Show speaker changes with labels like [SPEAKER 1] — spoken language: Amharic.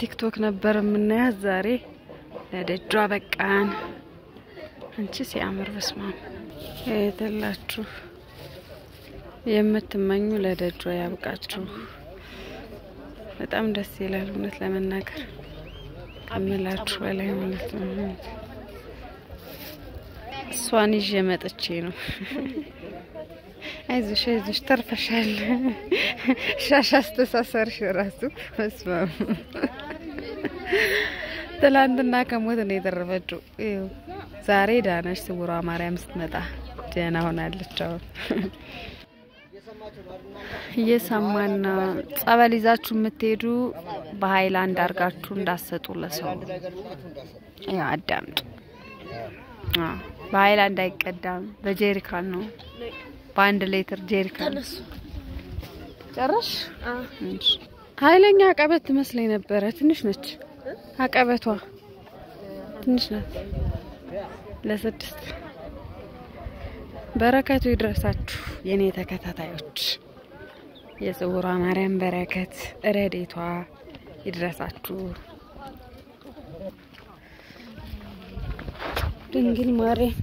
[SPEAKER 1] በቲክቶክ ነበር የምናያት። ዛሬ ለደጇ በቃን። አንቺ ሲያምር በስማም የተላችሁ የምትመኙ ለደጇ ያብቃችሁ። በጣም ደስ ይላል እውነት ለመናገር ከምላችሁ በላይ ማለት ነው። እሷን ይዤ መጥቼ ነው። አይዞሽ አይዞሽ ተርፈሻል። ሻሽ አስተሳሰርሽ ራሱ በስመ አብ። ትላንትና ከሞት ነው የተረፈችው። ይኸው ዛሬ ዳነች። ስውሯ ማርያም ስትመጣ ደህና ሆናለች። አሁን እየሰማን ነው። ጸበል ይዛችሁ የምትሄዱ በሀይላንድ አድርጋችሁ እንዳሰጡ ለሰው ያው አዳምጡ። አዎ በሀይላንድ አይቀዳም፣ በጀሪካን ነው። በ1 ሊትር ጀሪካን ጨረሽ? እሺ። ኃይለኛ አቀበት ትመስለኝ ነበረ። ትንሽ ነች አቀበቷ፣ ትንሽ ናት። ለ6 በረከቱ ይድረሳችሁ የኔ ተከታታዮች። የጽውሯ ማርያም በረከት ረዴቷ ይድረሳችሁ። ድንግል ማርያም